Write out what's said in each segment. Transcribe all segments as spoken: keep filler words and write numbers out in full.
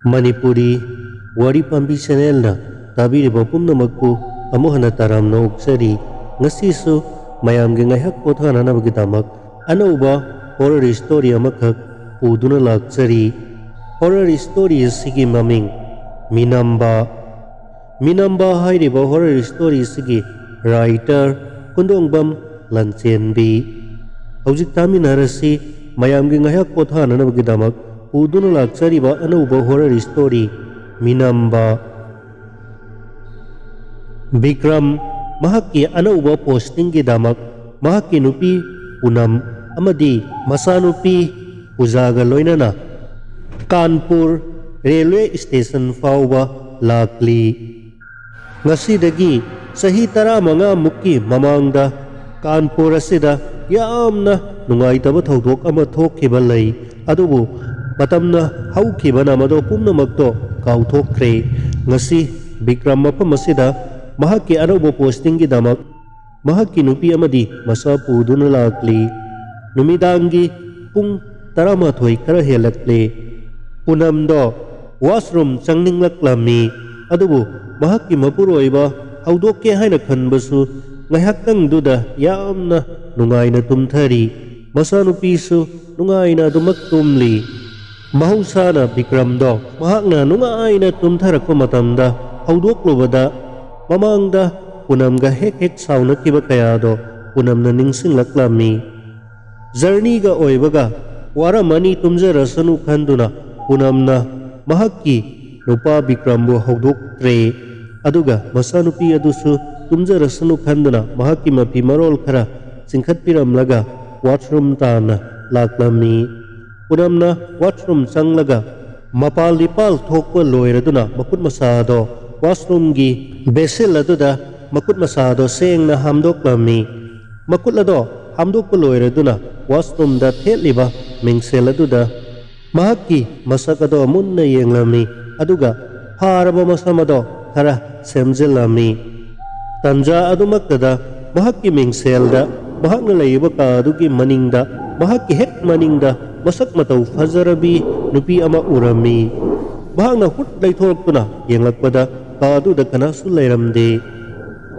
ꯃꯅꯤꯄꯨꯔꯤ ꯋꯥꯔꯤ ꯄꯥꯝꯕꯤ ꯆꯦꯅꯦꯜꯅ ꯇꯥꯕꯤꯔꯤꯕ ꯄꯨꯝꯅꯃꯛꯄꯨ ꯑꯃꯨꯛ ꯍꯟꯅ ꯇꯔꯥꯝꯅ ꯑꯣꯛꯆꯔꯤ꯫ ꯉꯁꯤꯁꯨ ꯃꯌꯥꯝꯒꯤ ꯉꯥꯏꯍꯥꯛ ꯄꯣꯊꯥꯅꯅꯕꯒꯤꯗꯃꯛ ꯑꯅꯧꯕ ꯍꯣꯔꯔ ꯁ꯭ꯇꯣꯔꯤ ꯑꯃꯈꯛ ꯄꯨꯗꯨꯅ ꯂꯥꯛꯆꯔꯤ꯫ ꯍꯣꯔꯔ ꯁ꯭ꯇꯣꯔꯤ ꯑꯁꯤꯒꯤ ꯃꯃꯤꯡ ꯃꯤꯅꯝꯕ꯫ ꯃꯤꯅꯝꯕ ꯍꯥꯏꯔꯤꯕ ꯍꯣꯔꯔ ꯁ꯭ꯇꯣꯔꯤ ꯑꯁꯤꯒꯤ ꯔꯥꯏꯇꯔ ꯀꯨꯟꯗꯣꯡꯕꯝ ꯂꯟꯆꯦꯟꯕꯤ꯫ ꯍꯧꯖꯤꯛ ꯇꯥꯃꯤꯟꯅꯔꯁꯤ ꯃꯌꯥꯝꯒꯤ ꯉꯥꯏꯍꯥꯛ ꯄꯣꯊꯥꯅꯅꯕꯒꯤꯗꯃꯛ ꯄꯨꯗꯨꯅ ꯂꯥꯛꯆꯔꯤꯕ ꯑꯅꯧꯕ ꯍꯣꯔꯔ ꯁ꯭ꯇꯣꯔꯤ ꯃꯤꯅꯝꯕ꯫ ꯕꯤꯀ꯭ꯔꯝ ꯃꯍꯥꯛꯀꯤ ꯑꯅꯧꯕ ꯄꯣꯁꯇꯤꯡꯒꯤꯗꯃꯛ ꯃꯍꯥꯛꯀꯤ ꯅꯨꯄꯤ ꯄꯨꯅꯝ ꯑꯃꯗꯤ ꯃꯆꯥꯅꯨꯄꯤ ꯄꯨꯖꯥꯒ ꯂꯣꯏꯅꯅ ꯀꯥꯟꯄꯨꯔ ꯔꯦꯜꯋꯦ ꯁ꯭ꯇꯦꯁꯟ ꯐꯥꯎꯕ ꯂꯥꯛꯂꯤ꯫ ꯉꯁꯤꯗꯒꯤ ꯆꯍꯤ ꯇꯔꯥꯃꯉꯥ ꯃꯨꯛꯀꯤ ꯃꯃꯥꯡꯗ ꯀꯥꯟꯄꯨꯔ ꯑꯁꯤꯗ ꯌꯥꯝꯅ ꯅꯨꯡꯉꯥꯏꯇꯕ ꯊꯧꯗꯣꯛ ꯑꯃ ꯊꯣꯛꯈꯤꯕ ꯂꯩ꯫ ꯑꯗꯨꯕꯨ ꯃꯇꯝꯅ ꯍꯧꯈꯤꯕꯅ ꯃꯗꯨ ꯄꯨꯝꯅꯃꯛꯇꯣ ꯀꯥꯎꯊꯣꯛꯈ꯭ꯔꯦ꯫ ꯉꯁꯤ ꯕꯤꯀ꯭ꯔꯝ ꯃꯐꯝ ꯑꯁꯤꯗ ꯃꯍꯥꯛꯀꯤ ꯑꯅꯧꯕ ꯄꯣꯁꯇꯤꯡꯒꯤꯗꯃꯛ ꯃꯍꯥꯛꯀꯤ ꯅꯨꯄꯤ ꯑꯃꯗꯤ ꯃꯆꯥ ꯄꯨꯗꯨꯅ ꯂꯥꯛꯂꯤ꯫ ꯅꯨꯃꯤꯗꯥꯡꯒꯤ ꯄꯨꯡ ꯇꯔꯥꯃꯥꯊꯣꯏ ꯈꯔ ꯍꯦꯜꯂꯛꯂꯦ꯫ ꯄꯨꯅꯝꯗꯣ ꯋꯥꯁꯔꯨꯝ ꯆꯪꯅꯤꯡꯂꯛꯂꯝꯃꯤ꯫ ꯑꯗꯨꯕꯨ ꯃꯍꯥꯛꯀꯤ ꯃꯄꯨꯔꯣꯏꯕ ꯍꯧꯗꯣꯛꯀꯦ ꯍꯥꯏꯅ ꯈꯟꯕꯁꯨ ꯉꯥꯏꯍꯥꯛꯇꯪꯗꯨꯗ ꯌꯥꯝꯅ ꯅꯨꯡꯉꯥꯏꯅ ꯇꯨꯝꯊꯔꯤ꯫ ꯃꯆꯥꯅꯨꯄꯤꯁꯨ ꯅꯨꯡꯉꯥꯏꯅ ꯑꯗꯨꯃꯛ ꯇꯨꯝꯂꯤ꯫ ꯃꯍꯧꯁꯥꯅ ꯕꯤꯀ꯭ꯔꯝꯗꯣ ꯃꯍꯥꯛꯅ ꯅꯨꯡꯉꯥꯏꯅ ꯇꯨꯝꯊꯔꯛꯄ ꯃꯇꯝꯗ ꯍꯧꯗꯣꯛꯂꯨꯕꯗ ꯃꯃꯥꯡꯗ ꯄꯨꯅꯝꯒ ꯍꯦꯛ ꯍꯦꯛ ꯁꯥꯎꯅꯈꯤꯕ ꯀꯌꯥꯗꯣ ꯄꯨꯅꯝꯅ ꯅꯤꯡꯁꯤꯡꯂꯛꯂꯝꯃꯤ꯫ ꯖꯔꯅꯤꯒ ꯑꯣꯏꯕꯒ ꯋꯥꯔꯝꯃꯅꯤ, ꯇꯨꯝꯖꯔꯁꯅꯨ ꯈꯟꯗꯨꯅ ꯄꯨꯅꯝꯅ ꯃꯍꯥꯛꯀꯤ ꯅꯨꯄꯥ ꯕꯤꯀ꯭ꯔꯝꯕꯨ ꯍꯧꯗꯣꯛꯇ꯭ꯔꯦ꯫ ꯑꯗꯨꯒ ꯃꯆꯥꯅꯨꯄꯤ ꯑꯗꯨꯁꯨ ꯇꯨꯝꯖꯔꯁꯅꯨ ꯈꯟꯗꯨꯅ ꯃꯍꯥꯛꯀꯤ ꯃꯐꯤ ꯃꯔꯣꯜ ꯈꯔ ꯆꯤꯡꯈꯠꯄꯤꯔꯝꯂꯒ ꯋꯥꯁꯔꯨꯝ ꯇꯥꯟꯅ ꯂꯥꯛꯂꯝꯃꯤ꯫ ꯄꯨꯅꯝꯅ ꯋꯥꯁꯔꯨꯝ ꯆꯪꯂꯒ ꯃꯄꯥꯜ ꯏꯄꯥꯜ ꯊꯣꯛꯄ ꯂꯣꯏꯔꯗꯨꯅ ꯃꯈꯨꯠ ꯃꯁꯥꯗꯣ ꯋꯥꯁꯔꯨꯝꯒꯤ ꯕꯦꯁꯤꯜ ꯑꯗꯨꯗ ꯃꯈꯨꯠ ꯃꯁꯥꯗꯣ ꯁꯦꯡꯅ ꯍꯥꯝꯗꯣꯛꯂꯝꯃꯤ꯫ ꯃꯈꯨꯠ ꯑꯗꯣ ꯍꯥꯝꯗꯣꯛꯄ ꯂꯣꯏꯔꯗꯨꯅ ꯋꯥꯁꯔꯨꯝꯗ ꯊꯦꯠꯂꯤꯕ ꯃꯤꯡꯁꯦꯜ ꯑꯗꯨꯗ ꯃꯍꯥꯛꯀꯤ ꯃꯁꯛ ꯑꯗꯣ ꯃꯨꯟꯅ ꯌꯦꯡꯂꯝꯃꯤ꯫ ꯑꯗꯨꯒ ꯐꯥꯔꯕ ꯃꯁꯝ ꯑꯗꯣ ꯈꯔ ꯁꯦꯝꯖꯤꯜꯂꯝꯃꯤ꯫ ꯇꯟꯖꯥ ꯑꯗꯨꯃꯛꯇꯗ ꯃꯍꯥꯛꯀꯤ ꯃꯤꯡꯁꯦꯜꯗ ꯃꯍꯥꯛꯅ ꯂꯩꯔꯤꯕ ꯀꯥ ꯑꯗꯨꯒꯤ ꯃꯅꯤꯡꯗ, ꯃꯍꯥꯛꯀꯤ ꯍꯦꯛ ꯃꯅꯤꯡꯗ ꯃꯁꯛ ꯃꯇꯧ ꯐꯖꯔꯕꯤ ꯅꯨꯄꯤ ꯑꯃ ꯎꯔꯝꯃꯤ꯫ ꯃꯍꯥꯛꯅ ꯍꯨꯠ ꯂꯩꯊꯣꯔꯛꯇꯨꯅ ꯌꯦꯡꯂꯛꯄꯗ ꯀꯥ ꯑꯗꯨꯗ ꯀꯅꯥꯁꯨ ꯂꯩꯔꯝꯗꯦ꯫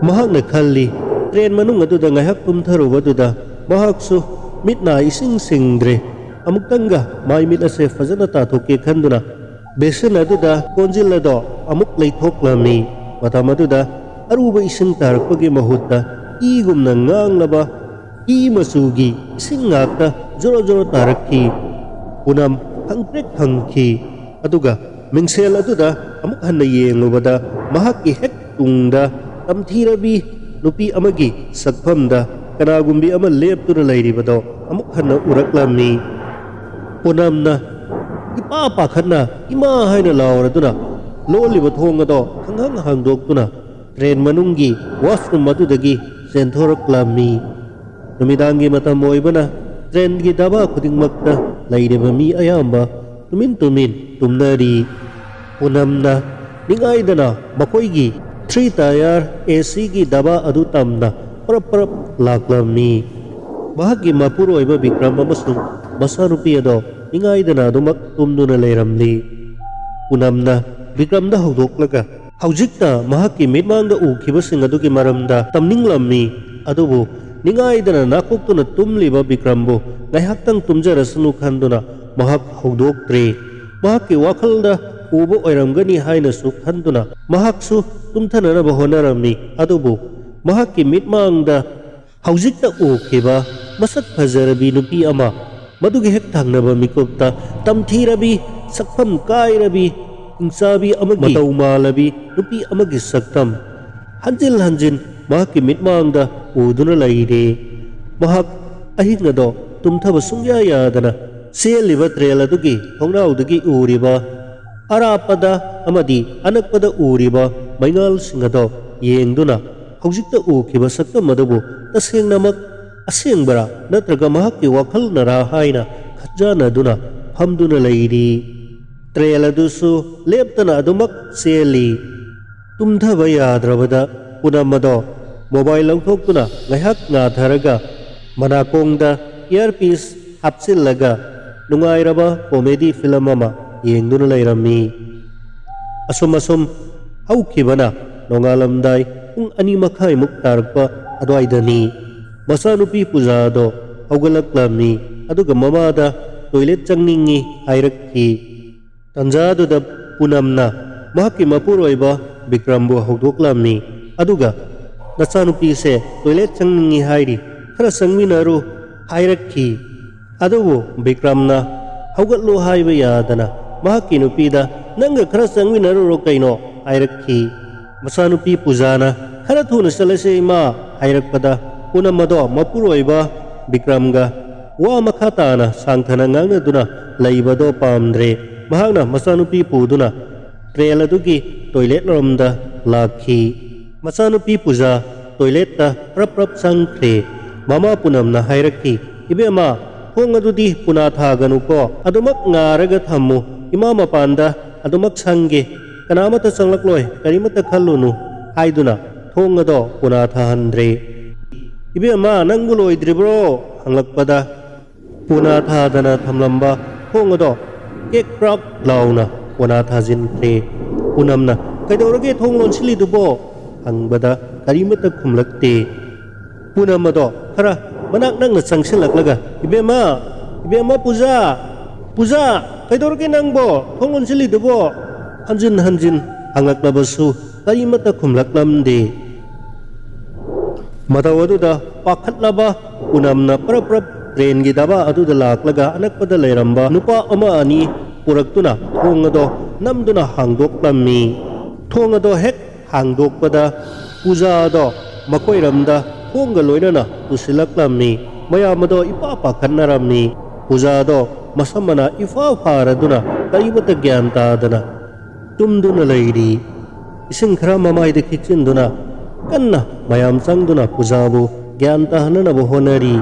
ꯃꯍꯥꯛꯅ ꯈꯜꯂꯤ, ꯇ꯭ꯔꯦꯟ ꯃꯅꯨꯡ ꯑꯗꯨꯗ ꯉꯥꯏꯍꯥꯛ ꯇꯨꯝꯊꯔꯨꯕꯗꯨꯗ ꯃꯍꯥꯛꯁꯨ ꯃꯤꯠ ꯅꯥ ꯏꯁꯤꯡ ꯁꯤꯡꯗ꯭ꯔꯦ꯫ ꯑꯃꯨꯛꯇꯪꯒ ꯃꯥꯏ ꯃꯤꯠ ꯑꯁꯦ ꯐꯖꯅ ꯇꯥꯊꯣꯛꯀꯦ ꯈꯟꯗꯨꯅ ꯕꯦꯁꯤꯟ ꯑꯗꯨꯗ ꯀꯣꯟꯖꯤꯜ ꯑꯗꯣ ꯑꯃꯨꯛ ꯂꯩꯊꯣꯛꯂꯝꯃꯤ꯫ ꯃꯇꯝ ꯑꯗꯨꯗ ꯑꯔꯨꯕ ꯏꯁꯤꯡ ꯇꯥꯔꯛꯄꯒꯤ ꯃꯍꯨꯠꯇ ꯏꯒꯨꯝꯅ ꯉꯥꯡꯂꯕ ꯏ ꯃꯆꯨꯒꯤ ꯏꯁꯤꯡ ꯉꯥꯛꯇ ꯖꯣꯔꯣ ꯖꯣꯔꯣ ꯇꯥꯔꯛꯈꯤ꯫ ꯄꯨꯅꯝ ꯈꯪꯇ꯭ꯔꯤꯛ ꯈꯪꯈꯤ꯫ ꯑꯗꯨꯒ ꯃꯤꯡꯁꯦꯜ ꯑꯗꯨꯗ ꯑꯃꯨꯛ ꯍꯟꯅ ꯌꯦꯡꯂꯨꯕꯗ ꯃꯍꯥꯛꯀꯤ ꯍꯦꯛ ꯇꯨꯡꯗ ꯇꯝꯊꯤꯔꯕꯤ ꯅꯨꯄꯤ ꯑꯃꯒꯤ ꯁꯛꯐꯝꯗ ꯀꯅꯥꯒꯨꯝꯕꯤ ꯑꯃ ꯂꯦꯞꯇꯨꯅ ꯂꯩꯔꯤꯕꯗꯣ ꯑꯃꯨꯛ ꯍꯟꯅ ꯎꯔꯛꯂꯝꯃꯤ꯫ ꯄꯨꯅꯝꯅ ꯏꯄꯥ ꯄꯥꯈꯠꯅ "ꯏꯃꯥ" ꯍꯥꯏꯅ ꯂꯥꯎꯔꯗꯨꯅ ꯂꯣꯜꯂꯤꯕ ꯊꯣꯡ ꯑꯗꯣ ꯈꯪꯍꯥꯡ ꯍꯥꯡꯗꯣꯛꯇꯨꯅ ꯇ꯭ꯔꯦꯟ ꯃꯅꯨꯡꯒꯤ ꯋꯥꯁꯔꯨꯝ ꯑꯗꯨꯗꯒꯤ ꯆꯦꯟꯊꯣꯔꯛꯂꯝꯃꯤ꯫ ꯅꯨꯃꯤꯗꯥꯡꯒꯤ ꯃꯇꯝ ꯑꯣꯏꯕꯅ ꯇ꯭ꯔꯦꯟꯒꯤ ꯗꯕꯥ ꯈꯨꯗꯤꯡꯃꯛꯇ ꯂꯩꯔꯤꯕ ꯃꯤ ꯑꯌꯥꯝꯕ ꯇꯨꯃꯤꯟ ꯇꯨꯃꯤꯟ ꯇꯨꯝꯅꯔꯤ꯫ ꯄꯨꯅꯝꯅ ꯅꯤꯡꯉꯥꯏꯗꯅ ꯃꯈꯣꯏꯒꯤ ꯊ꯭ꯔꯤ ꯇꯥꯌꯔ ꯑꯦ ꯁꯤꯒꯤ ꯗꯕꯥ ꯑꯗꯨ ꯇꯝꯅ ꯄꯔꯞ ꯄꯔꯞ ꯂꯥꯛꯂꯝꯃꯤ꯫ ꯃꯍꯥꯛꯀꯤ ꯃꯄꯨꯔꯣꯏꯕ ꯕꯤꯀ꯭ꯔꯝ ꯑꯃꯁꯨꯡ ꯃꯆꯥꯅꯨꯄꯤ ꯑꯗꯣ ꯅꯤꯡꯉꯥꯏꯗꯅ ꯑꯗꯨꯃꯛ ꯇꯨꯝꯗꯨꯅ ꯂꯩꯔꯝꯂꯤ꯫ ꯄꯨꯅꯝꯅ ꯕꯤꯀ꯭ꯔꯝꯗ ꯍꯧꯗꯣꯛꯂꯒ ꯍꯧꯖꯤꯛꯇ ꯃꯍꯥꯛꯀꯤ ꯃꯤꯠꯃꯥꯡꯗ ꯎꯈꯤꯕꯁꯤꯡ ꯑꯗꯨꯒꯤ ꯃꯔꯝꯗ ꯇꯝꯅꯤꯡꯂꯝꯃꯤ꯫ ꯑꯗꯨꯕꯨ ꯅꯤꯡꯉꯥꯏꯗꯅ ꯅꯥꯀꯣꯛꯇꯨꯅ ꯇꯨꯝꯂꯤꯕ ꯕꯤꯀ꯭ꯔꯝꯕꯨ ꯉꯥꯏꯍꯥꯛꯇꯪ ꯇꯨꯝꯖꯔꯁꯅꯨ ꯈꯟꯗꯨꯅ ꯃꯍꯥꯛ ꯍꯧꯗꯣꯛꯇ꯭ꯔꯤ꯫ ꯃꯍꯥꯛꯀꯤ ꯋꯥꯈꯜꯗ ꯎꯕ ꯑꯣꯏꯔꯝꯒꯅꯤ ꯍꯥꯏꯅꯁꯨ ꯈꯟꯗꯨꯅ ꯃꯍꯥꯛꯁꯨ ꯇꯨꯝꯊꯅꯅꯕ ꯍꯣꯠꯅꯔꯝꯃꯤ꯫ ꯑꯗꯨꯕꯨ ꯃꯍꯥꯛꯀꯤ ꯃꯤꯠꯃꯥꯡꯗ ꯍꯧꯖꯤꯛꯇ ꯎꯈꯤꯕ ꯃꯁꯛ ꯐꯖꯔꯕꯤ ꯅꯨꯄꯤ ꯑꯃ, ꯃꯗꯨꯒꯤ ꯍꯦꯛ ꯊꯪꯅꯕ ꯃꯤꯀꯨꯞꯇ ꯇꯝꯊꯤꯔꯕꯤ, ꯁꯛꯐꯝ ꯀꯥꯏꯔꯕꯤ, ꯍꯤꯡꯆꯥꯕꯤ ꯑꯃꯒꯤ ꯃꯇꯧ ꯃꯥꯜꯂꯕꯤ ꯅꯨꯄꯤ ꯑꯃꯒꯤ ꯁꯛꯇꯝ ꯍꯟꯖꯤꯟ ꯍꯟꯖꯤꯟ ꯃꯍꯥꯛꯀꯤ ꯃꯤꯠꯃꯥꯡꯗ ꯎꯗꯨꯅ ꯂꯩꯔꯦ꯫ ꯃꯍꯥꯛ ꯑꯍꯤꯡ ꯑꯗꯣ ꯇꯨꯝꯊꯕ ꯁꯨꯡꯌꯥ ꯌꯥꯗꯅ ꯆꯦꯜꯂꯤꯕ ꯇ꯭ꯔꯦꯟ ꯑꯗꯨꯒꯤ ꯊꯣꯡꯅꯥꯎꯗꯒꯤ ꯎꯔꯤꯕ ꯑꯔꯥꯞꯄꯗ ꯑꯃꯗꯤ ꯑꯅꯛꯄꯗ ꯎꯔꯤꯕ ꯃꯩꯉꯥꯜꯁꯤꯡ ꯑꯗꯣ ꯌꯦꯡꯗꯨꯅ ꯍꯧꯖꯤꯛꯇ ꯎꯈꯤꯕ ꯁꯛꯇꯝ ꯑꯗꯨꯕꯨ ꯇꯁꯦꯡꯅꯃꯛ ꯑꯁꯦꯡꯕꯔꯥ ꯅꯠꯇ꯭ꯔꯒ ꯃꯍꯥꯛꯀꯤ ꯋꯥꯈꯜꯅꯔꯥ ꯍꯥꯏꯅ ꯈꯟꯖꯥꯟꯅꯗꯨꯅ ꯐꯝꯗꯨꯅ ꯂꯩꯔꯤ꯫ ꯇ꯭ꯔꯦꯟ ꯑꯗꯨꯁꯨ ꯂꯦꯞꯇꯅ ꯑꯗꯨꯃꯛ ꯆꯦꯜꯂꯤ꯫ ꯇꯨꯝꯊꯕ ꯌꯥꯗ꯭ꯔꯕꯗ ꯄꯨꯅꯝ ꯑꯗꯣ ꯃꯣꯕꯥꯏꯜ ꯂꯧꯊꯣꯛꯇꯨꯅ ꯉꯥꯏꯍꯥꯛ ꯉꯥꯊꯔꯒ ꯃꯅꯥꯀꯣꯡꯗ ꯏꯌꯥꯔꯄꯤꯁ ꯍꯥꯞꯆꯤꯜꯂꯒ ꯅꯨꯡꯉꯥꯏꯔꯕ ꯀꯣꯃꯦꯗꯤ ꯐꯤꯂꯝ ꯑꯃ ꯌꯦꯡꯗꯨꯅ ꯂꯩꯔꯝꯃꯤ꯫ ꯑꯁꯨꯝ ꯑꯁꯨꯝ ꯍꯧꯈꯤꯕꯅ ꯅꯣꯡꯉꯥꯜꯂꯝꯗꯥꯏ ꯄꯨꯡ ꯑꯅꯤ ꯃꯈꯥꯏꯃꯨꯛ ꯇꯥꯔꯛꯄ ꯑꯗꯨꯋꯥꯏꯗꯅꯤ꯫ ꯃꯆꯥꯅꯨꯄꯤ ꯄꯨꯖꯥꯗꯣ ꯍꯧꯒꯠꯂꯛꯂꯝꯃꯤ, ꯑꯗꯨꯒ ꯃꯃꯥꯗ ꯇꯣꯏꯂꯦꯠ ꯆꯪꯅꯤꯡꯏ ꯍꯥꯏꯔꯛꯈꯤ꯫ ꯇꯟꯖꯥꯗꯨꯗ ꯄꯨꯅꯝꯅ ꯃꯍꯥꯛꯀꯤ ꯃꯄꯨꯔꯣꯏꯕ ꯕꯤꯀ꯭ꯔꯝꯕꯨ ꯍꯧꯗꯣꯛꯂꯝꯃꯤ, ꯑꯗꯨꯒ "ꯅꯆꯥꯅꯨꯄꯤꯁꯦ ꯇꯣꯏꯂꯦꯠ ꯆꯪꯅꯤꯡꯏ ꯍꯥꯏꯔꯤ, ꯈꯔ ꯆꯪꯃꯤꯟꯅꯔꯨ" ꯍꯥꯏꯔꯛꯈꯤ꯫ ꯑꯗꯨꯕꯨ ꯕꯤꯀ꯭ꯔꯝꯅ ꯍꯧꯒꯠꯂꯨ ꯍꯥꯏꯕ ꯌꯥꯗꯅ ꯃꯍꯥꯛꯀꯤ ꯅꯨꯄꯤꯗ "ꯅꯪꯒ ꯈꯔ ꯆꯪꯃꯤꯟꯅꯔꯨꯔꯣ ꯀꯩꯅꯣ" ꯍꯥꯏꯔꯛꯈꯤ꯫ ꯃꯆꯥꯅꯨꯄꯤ ꯄꯨꯖꯥꯅ "ꯈꯔ ꯊꯨꯅ ꯆꯠꯂꯁꯦ ꯏꯃꯥ" ꯍꯥꯏꯔꯛꯄꯗ, ꯄꯨꯅꯝ ꯑꯗꯣ ꯃꯄꯨꯔꯣꯏꯕ ꯕꯤꯀ꯭ꯔꯝꯒ ꯋꯥ ꯃꯈꯥ ꯇꯥꯅ ꯁꯥꯡꯊꯅ ꯉꯥꯡꯅꯗꯨꯅ ꯂꯩꯕꯗꯣ ꯄꯥꯝꯗ꯭ꯔꯦ꯫ ꯃꯍꯥꯛꯅ ꯃꯆꯥꯅꯨꯄꯤ ꯄꯨꯗꯨꯅ ꯇ꯭ꯔꯦꯟ ꯑꯗꯨꯒꯤ ꯇꯣꯏꯂꯦꯠ ꯂꯣꯝꯗ ꯂꯥꯛꯈꯤ꯫ ꯃꯆꯥꯅꯨꯄꯤ ꯄꯨꯖꯥ ꯇꯣꯏꯂꯦꯠꯇ ꯄ꯭ꯔꯞ ꯄ꯭ꯔꯞ ꯆꯪꯈ꯭ꯔꯦ꯫ ꯃꯃꯥ ꯄꯨꯅꯝꯅ ꯍꯥꯏꯔꯛꯈꯤ, "ꯏꯕꯦꯝꯃ, ꯊꯣꯡ ꯑꯗꯨꯗꯤ ꯄꯨꯅꯥ ꯊꯥꯒꯅꯨꯀꯣ, ꯑꯗꯨꯃꯛ ꯉꯥꯔꯒ ꯊꯝꯃꯨ, ꯏꯃꯥ ꯃꯄꯥꯟꯗ ꯑꯗꯨꯃꯛ ꯁꯪꯒꯦ, ꯀꯅꯥꯃꯠꯇ ꯆꯪꯂꯛꯂꯣꯏ, ꯀꯔꯤꯃꯠꯇ ꯈꯜꯂꯨꯅꯨ" ꯍꯥꯏꯗꯨꯅ ꯊꯣꯡ ꯑꯗꯣ ꯄꯨꯅꯥ ꯊꯥꯍꯟꯗ꯭ꯔꯦ꯫ "ꯏꯕꯦꯝꯃ, ꯅꯪꯕꯨ ꯂꯣꯏꯗ꯭ꯔꯤꯕ꯭ꯔꯣ?" ꯍꯪꯂꯛꯄꯗ, ꯄꯨꯅꯥ ꯊꯥꯗꯅ ꯊꯝꯂꯝꯕ ꯊꯣꯡ ꯑꯗꯣ ꯀꯦꯛ ꯀ꯭ꯔꯥꯛ ꯂꯥꯎꯅ ꯄꯨꯅꯥ ꯊꯥꯖꯤꯟꯈ꯭ꯔꯦ꯫ ꯄꯨꯅꯝꯅ, "ꯀꯩꯗꯧꯔꯒꯦ ꯊꯣꯡ ꯂꯣꯟꯁꯤꯜꯂꯤꯗꯨꯕꯣ?" ꯍꯪꯕꯗ ꯀꯔꯤꯃꯠꯇ ꯈꯨꯝꯂꯛꯇꯦ꯫ ꯄꯨꯅꯝ ꯑꯗꯣ ꯈꯔ ꯃꯅꯥꯛ ꯅꯛꯅ ꯆꯪꯁꯤꯜꯂꯛꯂꯒ, "ꯏꯕꯦꯝꯃ, ꯏꯕꯦꯝꯃ ꯄꯨꯖꯥ, ꯄꯨꯖꯥ, ꯀꯩꯗꯧꯔꯒꯦ ꯅꯪꯕꯣ? ꯊꯣꯡ ꯂꯣꯟꯁꯤꯜꯂꯤꯗꯨꯕꯣ?" ꯍꯟꯖꯤꯟ ꯍꯟꯖꯤꯟ ꯍꯪꯂꯛꯂꯕꯁꯨ ꯀꯔꯤꯃꯠꯇ ꯈꯨꯝꯂꯛꯂꯝꯗꯦ꯫ ꯃꯇꯧ ꯑꯗꯨꯗ ꯄꯥꯈꯠꯂꯕ ꯄꯨꯅꯝꯅ ꯄ꯭ꯔꯞ ꯄ꯭ꯔꯞ ꯇ꯭ꯔꯦꯟꯒꯤ ꯗꯕꯥ ꯑꯗꯨꯗ ꯂꯥꯛꯂꯒ ꯑꯅꯛꯄꯗ ꯂꯩꯔꯝꯕ ꯅꯨꯄꯥ ꯑꯃ ꯑꯅꯤ ꯄꯨꯔꯛꯇꯨꯅ ꯊꯣꯡ ꯑꯗꯣ ꯅꯝꯗꯨꯅ ꯍꯥꯡꯗꯣꯛꯂꯝꯃꯤ꯫ ꯊꯣꯡ ꯑꯗꯣ ꯍꯦꯛ ꯍꯥꯡꯗꯣꯛꯄꯗ ꯄꯨꯖꯥ ꯑꯗꯣ ꯃꯈꯣꯏꯔꯝꯗ ꯊꯣꯡꯒ ꯂꯣꯏꯅꯅ ꯇꯨꯁꯤꯜꯂꯛꯂꯝꯃꯤ꯫ ꯃꯌꯥꯝ ꯑꯗꯣ ꯏꯄꯥ ꯄꯥꯈꯠꯅꯔꯝꯃꯤ꯫ ꯄꯨꯖꯥ ꯑꯗꯣ ꯃꯁꯝ ꯃꯅꯥ ꯏꯐꯥ ꯐꯥꯔꯗꯨꯅ ꯀꯔꯤꯃꯠꯇ ꯒ꯭ꯌꯥꯟ ꯇꯥꯗꯅ ꯇꯨꯝꯗꯨꯅ ꯂꯩꯔꯤ꯫ ꯏꯁꯤꯡ ꯈꯔ ꯃꯃꯥꯏꯗ ꯈꯤꯛꯆꯤꯟꯗꯨꯅ ꯀꯟꯅ ꯃꯌꯥꯝ ꯆꯪꯗꯨꯅ ꯄꯨꯖꯥꯕꯨ ꯒ꯭ꯌꯥꯟ ꯇꯥꯍꯟꯅꯅꯕ ꯍꯣꯠꯅꯔꯤ꯫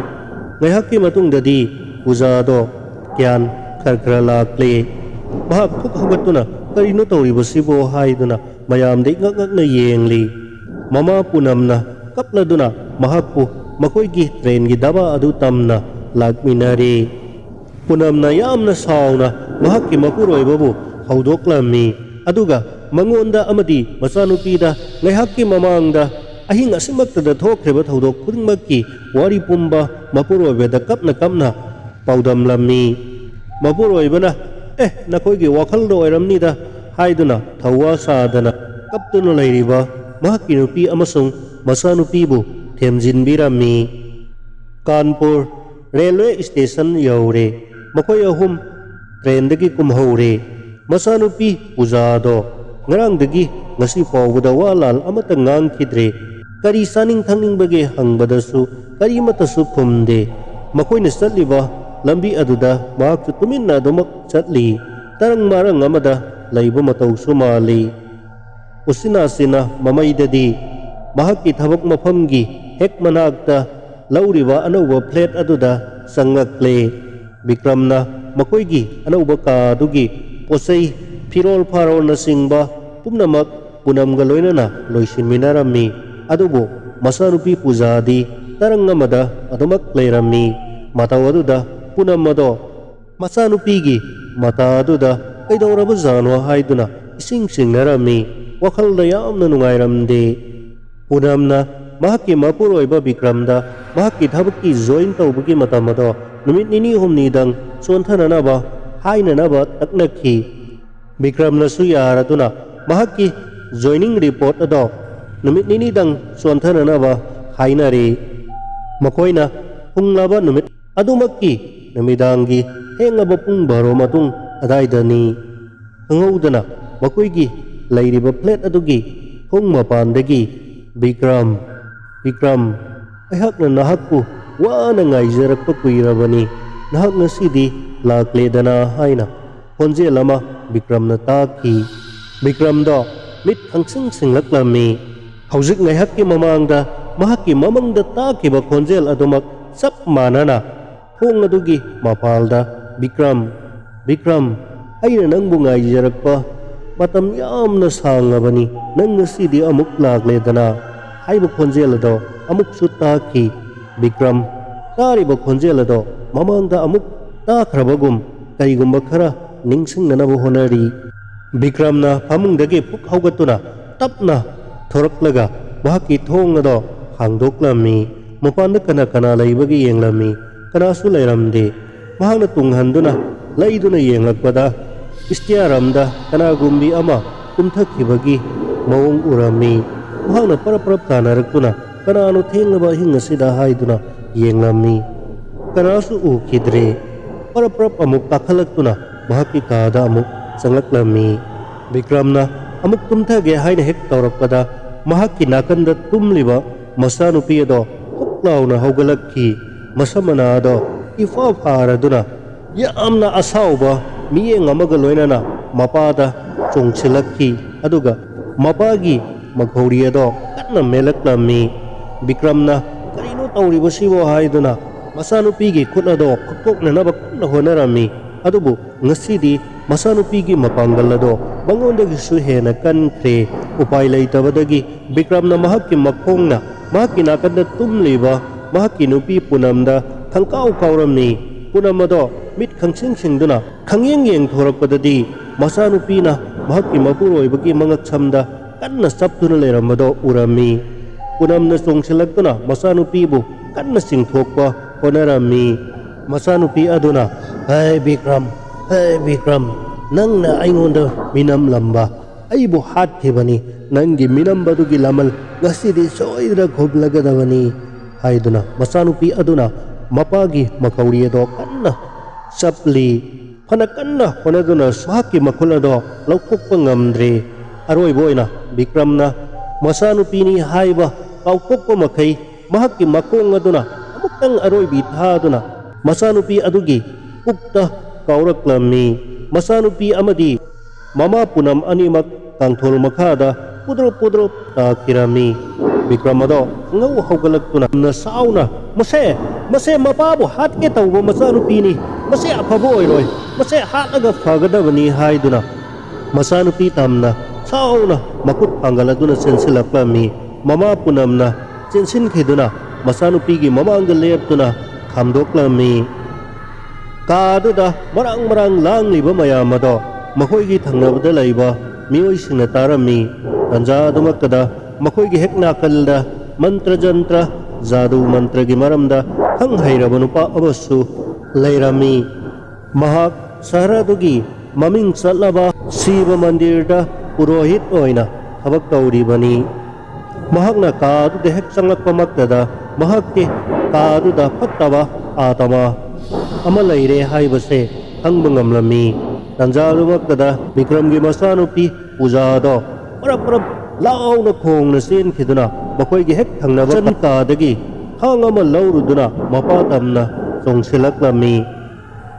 ꯉꯥꯏꯍꯥꯛꯀꯤ ꯃꯇꯨꯡꯗꯗꯤ ꯄꯨꯖꯥꯗꯣ ꯒ꯭ꯌꯥꯟ ꯈꯔ ꯈꯔ ꯂꯥꯛꯂꯦ꯫ ꯃꯍꯥꯛ ꯐꯨꯛ ꯍꯧꯒꯠꯇꯨꯅ "ꯀꯔꯤꯅꯣ ꯇꯧꯔꯤꯕꯁꯤꯕꯣ?" ꯍꯥꯏꯗꯨꯅ ꯃꯌꯥꯝꯗ ꯏꯉꯛ ꯉꯛꯅ ꯌꯦꯡꯂꯤ꯫ ꯃꯃꯥ ꯄꯨꯅꯝꯅ ꯀꯞꯂꯗꯨꯅ ꯃꯍꯥꯛꯄꯨ ꯃꯈꯣꯏꯒꯤ ꯇ꯭ꯔꯦꯟꯒꯤ ꯗꯕꯥ ꯑꯗꯨ ꯇꯝꯅ ꯂꯥꯛꯃꯤꯟꯅꯔꯦ꯫ ꯄꯨꯅꯝꯅ ꯌꯥꯝꯅ ꯁꯥꯎꯅ ꯃꯍꯥꯛꯀꯤ ꯃꯄꯨꯔꯣꯏꯕꯕꯨ ꯍꯧꯗꯣꯛꯂꯝꯃꯤ꯫ ꯑꯗꯨꯒ ꯃꯉꯣꯟꯗ ꯑꯃꯗꯤ ꯃꯆꯥꯅꯨꯄꯤꯗ ꯉꯥꯏꯍꯥꯛꯀꯤ ꯃꯃꯥꯡꯗ ꯑꯍꯤꯡ ꯑꯁꯤꯃꯛꯇꯗ ꯊꯣꯛꯈ꯭ꯔꯤꯕ ꯊꯧꯗꯣꯛ ꯈꯨꯗꯤꯡꯃꯛꯀꯤ ꯋꯥꯔꯤ ꯄꯨꯝꯕ ꯃꯄꯨꯔꯣꯏꯕꯗ ꯀꯞꯅ ꯀꯞꯅ ꯄꯥꯎꯗꯝꯂꯝꯃꯤ꯫ ꯃꯄꯨꯔꯣꯏꯕꯅ, "ꯑꯦ, ꯅꯈꯣꯏꯒꯤ ꯋꯥꯈꯜꯗ ꯑꯣꯏꯔꯝꯅꯤꯗ" ꯍꯥꯏꯗꯨꯅ ꯊꯧꯋꯥ ꯁꯥꯗꯅ ꯀꯞꯇꯨꯅ ꯂꯩꯔꯤꯕ ꯃꯍꯥꯛꯀꯤ ꯅꯨꯄꯤ ꯑꯃꯁꯨꯡ ꯃꯆꯥꯅꯨꯄꯤꯕꯨ ꯊꯦꯝꯖꯤꯟꯕꯤꯔꯝꯃꯤ꯫ ꯀꯥꯟꯄꯨꯔ ꯔꯦꯜꯋꯦ ꯁ꯭ꯇꯦꯁꯟ ꯌꯧꯔꯦ꯫ ꯃꯈꯣꯏ ꯑꯍꯨꯝ ꯇ꯭ꯔꯦꯟꯗꯒꯤ ꯀꯨꯝꯍꯧꯔꯦ꯫ ꯃꯆꯥꯅꯨꯄꯤ ꯄꯨꯖꯥꯗꯣ ꯉꯔꯥꯡꯗꯒꯤ ꯉꯁꯤ ꯐꯥꯎꯕꯗ ꯋꯥ ꯂꯥꯜ ꯑꯃꯠꯇ ꯉꯥꯡꯈꯤꯗ꯭ꯔꯦ꯫ ꯀꯔꯤ ꯆꯥꯅꯤꯡ ꯊꯛꯅꯤꯡꯕꯒꯦ ꯍꯪꯕꯗꯁꯨ ꯀꯔꯤꯃꯠꯇꯁꯨ ꯈꯨꯝꯗꯦ꯫ ꯃꯈꯣꯏꯅ ꯆꯠꯂꯤꯕ ꯂꯝꯕꯤ ꯑꯗꯨꯗ ꯃꯍꯥꯛꯁꯨ ꯇꯨꯃꯤꯟꯅ ꯑꯗꯨꯃꯛ ꯆꯠꯂꯤ꯫ ꯇꯔꯪ ꯃꯔꯪ ꯑꯃꯗ ꯂꯩꯕ ꯃꯇꯧꯁꯨ ꯃꯥꯜꯂꯤ꯫ ꯎꯆꯤꯟ ꯅꯥꯆꯤꯟꯅ ꯃꯃꯩꯗꯗꯤ ꯃꯍꯥꯛꯀꯤ ꯊꯕꯛ ꯃꯐꯝꯒꯤ ꯍꯦꯛ ꯃꯅꯥꯛꯇ ꯂꯧꯔꯤꯕ ꯑꯅꯧꯕ ꯐ꯭ꯂꯦꯠ ꯑꯗꯨꯗ ꯆꯪꯂꯛꯂꯦ꯫ ꯕꯤꯀ꯭ꯔꯝꯅ ꯃꯈꯣꯏꯒꯤ ꯑꯅꯧꯕ ꯀꯥ ꯑꯗꯨꯒꯤ ꯄꯣꯠꯆꯩ, ꯐꯤꯔꯣꯜ ꯐꯥꯔꯣꯜꯅꯆꯤꯡꯕ ꯄꯨꯝꯅꯃꯛ ꯄꯨꯅꯝꯒ ꯂꯣꯏꯅꯅ ꯂꯣꯏꯁꯤꯟꯃꯤꯟꯅꯔꯝꯃꯤ꯫ ꯑꯗꯨꯕꯨ ꯃꯆꯥꯅꯨꯄꯤ ꯄꯨꯖꯥꯗꯤ ꯇꯔꯪ ꯑꯃꯗ ꯑꯗꯨꯃꯛ ꯂꯩꯔꯝꯃꯤ꯫ ꯃꯇꯧ ꯑꯗꯨꯗ ꯄꯨꯅꯝ ꯑꯗꯣ ꯃꯆꯥꯅꯨꯄꯤꯒꯤ ꯃꯇꯥ ꯑꯗꯨꯗ ꯀꯩꯗꯧꯔꯕꯖꯥꯠꯅꯣ ꯍꯥꯏꯗꯨꯅ ꯏꯁꯤꯡ ꯆꯤꯡꯅꯔꯝꯃꯤ꯫ ꯋꯥꯈꯜꯗ ꯌꯥꯝꯅ ꯅꯨꯡꯉꯥꯏꯔꯝꯗꯦ꯫ ꯄꯨꯅꯝꯅ ꯃꯍꯥꯛꯀꯤ ꯃꯄꯨꯔꯣꯏꯕ ꯕꯤꯀ꯭ꯔꯝꯗ ꯃꯍꯥꯛꯀꯤ ꯊꯕꯛꯀꯤ ꯖꯣꯏꯟ ꯇꯧꯕꯒꯤ ꯃꯇꯝ ꯑꯗꯣ ꯅꯨꯃꯤꯠ ꯅꯤꯅꯤ ꯍꯨꯝꯅꯤꯗꯪ ꯆꯣꯟꯊꯅꯅꯕ ꯍꯥꯏꯅꯅꯕ ꯇꯛꯅꯈꯤ꯫ ꯕꯤꯀ꯭ꯔꯝꯅꯁꯨ ꯌꯥꯔꯗꯨꯅ ꯃꯍꯥꯛꯀꯤ ꯖꯣꯏꯅꯤꯡ ꯔꯤꯄꯣꯔꯠ ꯑꯗꯣ ꯅꯨꯃꯤꯠ ꯅꯤꯅꯤꯗꯪ ꯆꯣꯟꯊꯅꯅꯕ ꯍꯥꯏꯅꯔꯦ꯫ ꯃꯈꯣꯏꯅ ꯊꯨꯡꯂꯕ ꯅꯨꯃꯤꯠ ꯑꯗꯨꯃꯛꯀꯤ ꯅꯨꯃꯤꯗꯥꯡꯒꯤ ꯊꯦꯡꯂꯕ ꯄꯨꯡ ꯕꯥꯔꯣ ꯃꯇꯨꯡ ꯑꯗꯥꯏꯗꯅꯤ꯫ ꯈꯪꯍꯧꯗꯅ ꯃꯈꯣꯏꯒꯤ ꯂꯩꯔꯤꯕ ꯐ꯭ꯂꯦꯠ ꯑꯗꯨꯒꯤ ꯊꯣꯡ ꯃꯄꯥꯟꯗꯒꯤ, "ꯕꯤꯀ꯭ꯔꯝ, ꯕꯤꯀ꯭ꯔꯝ, ꯑꯩꯍꯥꯛꯅ ꯅꯍꯥꯛꯄꯨ ꯋꯥꯅ ꯉꯥꯏꯖꯔꯛꯄ ꯀꯨꯏꯔꯕꯅꯤ꯫ ꯅꯍꯥꯛ ꯉꯁꯤꯗꯤ ꯂꯥꯛꯂꯦꯗꯅ" ꯍꯥꯏꯅ ꯈꯣꯟꯖꯦꯜ ꯑꯃ ꯕꯤꯀ꯭ꯔꯝꯅ ꯇꯥꯈꯤ꯫ ꯕꯤꯀ꯭ꯔꯝꯗꯣ ꯃꯤꯠ ꯈꯪꯁꯤꯡ ꯁꯤꯡꯂꯛꯂꯝꯃꯤ꯫ ꯍꯧꯖꯤꯛ ꯉꯥꯏꯍꯥꯛꯀꯤ ꯃꯃꯥꯡꯗ ꯃꯍꯥꯛꯀꯤ ꯃꯃꯪꯗ ꯇꯥꯈꯤꯕ ꯈꯣꯟꯖꯦꯜ ꯑꯗꯨꯃꯛ ꯆꯞ ꯃꯥꯟꯅꯅ ꯊꯣꯡ ꯑꯗꯨꯒꯤ ꯃꯄꯥꯜꯗ, "ꯕꯤꯀ꯭ꯔꯝ, ꯕꯤꯀ꯭ꯔꯝ, ꯑꯩꯅ ꯅꯪꯕꯨ ꯉꯥꯏꯖꯔꯛꯄ ꯃꯇꯝ ꯌꯥꯝꯅ ꯁꯥꯡꯂꯕꯅꯤ꯫ ꯅꯪ ꯉꯁꯤꯗꯤ ꯑꯃꯨꯛ ꯂꯥꯛꯂꯦꯗꯅ" ꯍꯥꯏꯕ ꯈꯣꯟꯖꯦꯜ ꯑꯗꯣ ꯑꯃꯨꯛꯁꯨ ꯇꯥꯈꯤ꯫ ꯕꯤꯀ꯭ꯔꯝ ꯇꯥꯔꯤꯕ ꯈꯣꯟꯖꯦꯜ ꯑꯗꯣ ꯃꯃꯥꯡꯗ ꯑꯃꯨꯛ ꯇꯥꯈ꯭ꯔꯕꯒꯨꯝ ꯀꯔꯤꯒꯨꯝꯕ ꯈꯔ ꯅꯤꯡꯁꯤꯡꯅꯅꯕ ꯍꯣꯠꯅꯔꯤ꯫ ꯕꯤꯀ꯭ꯔꯝꯅ ꯐꯃꯨꯡꯗꯒꯤ ꯐꯨꯛ ꯍꯧꯒꯠꯇꯨꯅ ꯇꯞꯅ ꯊꯣꯔꯛꯂꯒ ꯃꯍꯥꯛꯀꯤ ꯊꯣꯡ ꯑꯗꯣ ꯍꯥꯡꯗꯣꯛꯂꯝꯃꯤ꯫ ꯃꯄꯥꯟꯗ ꯀꯅꯥ ꯀꯅꯥ ꯂꯩꯕꯒꯦ ꯌꯦꯡꯂꯝꯃꯤ꯫ ꯀꯅꯥꯁꯨ ꯂꯩꯔꯝꯗꯦ꯫ ꯃꯍꯥꯛꯅ ꯇꯨꯡ ꯍꯟꯗꯨꯅ ꯂꯩꯗꯨꯅ ꯌꯦꯡꯂꯛꯄꯗ ꯏꯁꯇꯤꯌꯥꯔ ꯑꯃꯗ ꯀꯅꯥꯒꯨꯝꯕꯤ ꯑꯃ ꯇꯨꯝꯊꯈꯤꯕꯒꯤ ꯃꯑꯣꯡ ꯎꯔꯝꯃꯤ꯫ ꯃꯍꯥꯛꯅ ꯄꯔꯞ ꯄꯔꯞ ꯇꯥꯅꯔꯛꯇꯨꯅ ꯀꯅꯥꯅꯣ ꯊꯦꯡꯂꯕ ꯑꯍꯤꯡ ꯑꯁꯤꯗ ꯍꯥꯏꯗꯨꯅ ꯌꯦꯡꯂꯝꯃꯤ꯫ ꯀꯅꯥꯁꯨ ꯎꯈꯤꯗ꯭ꯔꯦ꯫ ꯄꯔꯞ ꯄꯔꯞ ꯑꯃꯨꯛ ꯀꯥꯈꯠꯂꯛꯇꯨꯅ ꯃꯍꯥꯛꯀꯤ ꯀꯥꯗ ꯑꯃꯨꯛ ꯆꯪꯂꯛꯂꯝꯃꯤ꯫ ꯕꯤꯀ꯭ꯔꯝꯅ ꯑꯃꯨꯛ ꯇꯨꯝꯊꯒꯦ ꯍꯥꯏꯅ ꯍꯦꯛ ꯇꯧꯔꯛꯄꯗ ꯃꯍꯥꯛꯀꯤ ꯅꯥꯀꯟꯗ ꯇꯨꯝꯂꯤꯕ ꯃꯆꯥꯅꯨꯄꯤ ꯑꯗꯣ ꯐꯨꯛ ꯂꯥꯎꯅ ꯍꯧꯒꯠꯂꯛꯈꯤ꯫ ꯃꯁꯝ ꯃꯅꯥ ꯑꯗꯣ ꯏꯐꯥ ꯐꯥꯔꯗꯨꯅ ꯌꯥꯝꯅ ꯑꯁꯥꯎꯕ ꯃꯤꯠꯌꯦꯡ ꯑꯃꯒ ꯂꯣꯏꯅꯅ ꯃꯄꯥꯗ ꯆꯣꯡꯁꯤꯜꯂꯛꯈꯤ꯫ ꯑꯗꯨꯒ ꯃꯄꯥꯒꯤ ꯃꯈꯧꯔꯤ ꯑꯗꯣ ꯀꯟꯅ ꯃꯦꯜꯂꯛꯂꯝꯃꯤ꯫ ꯕꯤꯀ꯭ꯔꯝꯅ "ꯀꯔꯤꯅꯣ ꯇꯧꯔꯤꯕꯁꯤꯕꯣ?" ꯍꯥꯏꯗꯨꯅ ꯃꯆꯥꯅꯨꯄꯤꯒꯤ ꯈꯨꯠ ꯑꯗꯣ ꯐꯛꯇꯣꯛꯅꯅꯕ ꯀꯟꯅ ꯍꯣꯠꯅꯔꯝꯃꯤ꯫ ꯑꯗꯨꯕꯨ ꯉꯁꯤꯗꯤ ꯃꯆꯥꯅꯨꯄꯤꯒꯤ ꯃꯄꯥꯡꯒꯜ ꯑꯗꯣ ꯃꯉꯣꯟꯗꯒꯤꯁꯨ ꯍꯦꯟꯅ ꯀꯟꯈ꯭ꯔꯦ꯫ ꯎꯄꯥꯏ ꯂꯩꯇꯕꯗꯒꯤ ꯕꯤꯀ꯭ꯔꯝꯅ ꯃꯍꯥꯛꯀꯤ ꯃꯈꯣꯡꯅ ꯃꯍꯥꯛꯀꯤ ꯅꯥꯀꯟꯗ ꯇꯨꯝꯂꯤꯕ ꯃꯍꯥꯛꯀꯤ ꯅꯨꯄꯤ ꯄꯨꯅꯝꯗ ꯈꯪꯀꯥꯎ ꯀꯥꯎꯔꯝꯃꯤ꯫ ꯄꯨꯅꯝ ꯑꯗꯣ ꯃꯤꯠ ꯈꯪꯁꯤꯡ ꯁꯤꯡꯗꯨꯅ ꯈꯪꯌꯦꯡ ꯌꯦꯡꯊꯣꯔꯛꯄꯗꯗꯤ ꯃꯆꯥꯅꯨꯄꯤꯅ ꯃꯍꯥꯛꯀꯤ ꯃꯄꯨꯔꯣꯏꯕꯒꯤ ꯃꯉꯛꯁꯝꯗ ꯀꯟꯅ ꯆꯞꯇꯨꯅ ꯂꯩꯔꯝꯕꯗꯣ ꯎꯔꯝꯃꯤ꯫ ꯄꯨꯅꯝꯅ ꯆꯣꯡꯁꯤꯜꯂꯛꯇꯨꯅ ꯃꯆꯥꯅꯨꯄꯤꯕꯨ ꯀꯟꯅ ꯆꯤꯡꯊꯣꯛꯄ ꯍꯣꯠꯅꯔꯝꯃꯤ꯫ ꯃꯆꯥꯅꯨꯄꯤ ꯑꯗꯨꯅ, "ꯍꯦ ꯕꯤꯀ꯭ꯔꯝ, ꯍꯦ ꯕꯤꯀ꯭ꯔꯝ, ꯅꯪꯅ ꯑꯩꯉꯣꯟꯗ ꯃꯤꯅꯝꯂꯝꯕ, ꯑꯩꯕꯨ ꯍꯥꯠꯈꯤꯕꯅꯤ꯫ ꯅꯪꯒꯤ ꯃꯤꯅꯝꯕꯗꯨꯒꯤ ꯂꯃꯜ ꯉꯁꯤꯗꯤ ꯁꯣꯏꯗꯅ ꯈꯨꯝꯂꯒꯗꯕꯅꯤ" ꯍꯥꯏꯗꯨꯅ ꯃꯆꯥꯅꯨꯄꯤ ꯑꯗꯨꯅ ꯃꯄꯥꯒꯤ ꯃꯈꯧꯔꯤ ꯑꯗꯣ ꯀꯟꯅ ꯆꯞꯂꯤ꯫ ꯐꯅ ꯀꯟꯅ ꯍꯣꯠꯅꯗꯨꯅ ꯃꯍꯥꯛꯀꯤ ꯃꯈꯨꯜ ꯑꯗꯣ ꯂꯧꯊꯣꯛꯄ ꯉꯝꯗ꯭ꯔꯦ꯫ ꯑꯔꯣꯏꯕ ꯑꯣꯏꯅ ꯕꯤꯀ꯭ꯔꯝꯅ ꯃꯆꯥꯅꯨꯄꯤꯅꯤ ꯍꯥꯏꯕ ꯀꯥꯎꯊꯣꯛꯄ ꯃꯈꯩ ꯃꯍꯥꯛꯀꯤ ꯃꯈꯣꯡ ꯑꯗꯨꯅ ꯑꯃꯨꯛꯇꯪ ꯑꯔꯣꯏꯕꯤ ꯊꯥꯗꯨꯅ ꯃꯆꯥꯅꯨꯄꯤ ꯑꯗꯨꯒꯤ ꯄꯨꯛꯇ ꯀꯥꯎꯔꯛꯂꯝꯃꯤ꯫ ꯃꯆꯥꯅꯨꯄꯤ ꯑꯃꯗꯤ ꯃꯃꯥ ꯄꯨꯅꯝ ꯑꯅꯤꯃꯛ ꯀꯥꯡꯊꯣꯜ ꯃꯈꯥꯗ ꯄꯨꯗ꯭ꯔꯨꯞ ꯄꯨꯗ꯭ꯔꯨꯞ ꯇꯥꯈꯤꯔꯝꯃꯤ꯫ ꯕꯤꯀ꯭ꯔꯝ ꯑꯗꯣ ꯈꯪꯍꯧ ꯍꯧꯒꯠꯂꯛꯇꯨꯅ ꯌꯥꯝꯅ ꯁꯥꯎꯅ, "ꯃꯁꯦ, ꯃꯁꯦ ꯃꯄꯥꯕꯨ ꯍꯥꯠꯀꯦ ꯇꯧꯕ ꯃꯆꯥꯅꯨꯄꯤꯅꯤ꯫ ꯃꯁꯦ ꯑꯐꯕ ꯑꯣꯏꯔꯣꯏ꯫ ꯃꯁꯦ ꯍꯥꯠꯂꯒ ꯐꯒꯗꯕꯅꯤ" ꯍꯥꯏꯗꯨꯅ ꯃꯆꯥꯅꯨꯄꯤ ꯇꯝꯅ ꯁꯥꯎꯅ ꯃꯈꯨꯠ ꯄꯥꯡꯒꯜ ꯑꯗꯨꯅ ꯆꯦꯟꯁꯤꯜꯂꯛꯂꯝꯃꯤ꯫ ꯃꯃꯥ ꯄꯨꯅꯝꯅ ꯆꯦꯟꯁꯤꯟꯈꯤꯗꯨꯅ ꯃꯆꯥꯅꯨꯄꯤꯒꯤ ꯃꯃꯥꯡꯗ ꯂꯦꯞꯇꯨꯅ ꯈꯥꯝꯗꯣꯛꯂꯝꯃꯤ꯫ ꯀꯥꯗꯨꯗ ꯃꯔꯥꯡ ꯃꯔꯥꯡ ꯂꯥꯡꯂꯤꯕ ꯃꯌꯥꯝ ꯑꯗꯣ ꯃꯈꯣꯏꯒꯤ ꯊꯪꯅꯕꯗ ꯂꯩꯕ ꯃꯤꯑꯣꯏꯁꯤꯡꯅ ꯇꯥꯔꯝꯃꯤ꯫ ꯇꯟꯖꯥ ꯑꯗꯨꯃꯛꯇꯗ ꯃꯈꯣꯏꯒꯤ ꯍꯦꯛ ꯅꯥꯀꯜꯗ ꯃꯟꯇ꯭ꯔ ꯖꯟꯇ꯭ꯔ, ꯖꯥꯗꯨ ꯃꯟꯇ꯭ꯔꯒꯤ ꯃꯔꯝꯗ ꯈꯪ ꯍꯩꯔꯕ ꯅꯨꯄꯥ ꯑꯃꯁꯨ ꯂꯩꯔꯝꯃꯤ꯫ ꯃꯍꯥꯛ ꯁꯍꯔ ꯑꯗꯨꯒꯤ ꯃꯃꯤꯡ ꯆꯠꯂꯕ ꯁꯤꯕ ꯃꯟꯗꯤꯔꯗ ꯄꯨꯔꯣꯍꯤꯠ ꯑꯣꯏꯅ ꯊꯕꯛ ꯇꯧꯔꯤꯕꯅꯤ꯫ ꯃꯍꯥꯛꯅ ꯀꯥ ꯑꯗꯨꯗ ꯍꯦꯛ ꯆꯪꯂꯛꯄꯃꯛꯇꯗ ꯃꯍꯥꯛꯇꯤ ꯀꯥ ꯑꯗꯨꯗ ꯐꯠꯇꯕ ꯑꯥꯇꯃꯥ ꯑꯃ ꯂꯩꯔꯦ ꯍꯥꯏꯕꯁꯦ ꯈꯪꯕ ꯉꯝꯂꯝꯃꯤ꯫ ꯇꯟꯖꯥ ꯑꯗꯨꯃꯛꯇꯗ ꯕꯤꯀ꯭ꯔꯝꯒꯤ ꯃꯆꯥꯅꯨꯄꯤ ꯄꯨꯖꯥꯗꯣ ꯄꯔꯞ ꯄꯔꯞ ꯂꯥꯎꯅ ꯈꯣꯡꯅ ꯆꯦꯟꯈꯤꯗꯨꯅ ꯃꯈꯣꯏꯒꯤ ꯍꯦꯛ ꯊꯪꯅꯕ ꯆꯟ ꯀꯥꯗꯒꯤ ꯊꯥꯡ ꯑꯃ ꯂꯧꯔꯨꯗꯨꯅ ꯃꯄꯥ ꯇꯝꯅ ꯆꯣꯡꯁꯤꯜꯂꯛꯂꯝꯃꯤ꯫